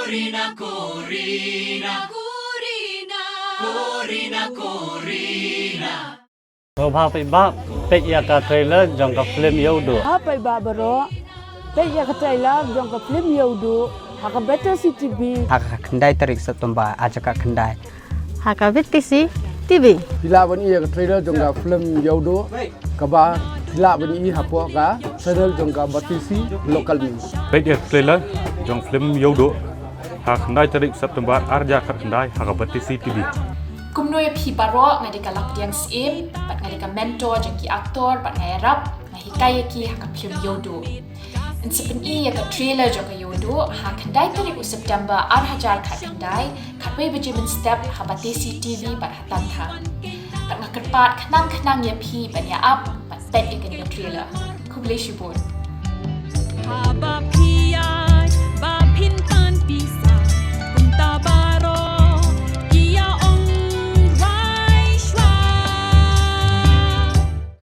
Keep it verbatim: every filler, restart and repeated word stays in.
Corina, Corina, Corina, Corina, Corina. Sngewbha peit ba peit ïa ka trailer jong ka film Ïewduh. Sngewbha peit ba baroh peit ïa ka trailer jong ka film Ïewduh ha ka Batesi TV. Ha ka khyndai tarik September ar hajar khatkhyndai ha ka Batesi TV. Phi lah ban ïohi ïa ka trailer jong ka film Ïewduh kaba phi lah ban ïohi hapoh ka channel jong ka Batesi Local News. Peit ïa ka trailer jong film Ïewduh ha khyndai tarik September ar hajar khatkhyndai ha ka Batesi TV. Kumno ïa phi baroh, nga dei ka Lapdiang Syiem bad nga dei ka mentor jong ki actor bad nga ïarap, nga hikai ïa ki ha ka film Ïewduh. Yn sa pyni ïa ka trailer jong ka Ïewduh ha khyndai tarik u September ar hajar khatkhyndai, khatwei baje mynstep ha Batesi TV bad ha Tantha. Bad nga kyrpad khnang khnang ïa phi ban ïa ap bad peit ïa kane ka trailer. Khublei shibun. Haba phi ïaid ba phin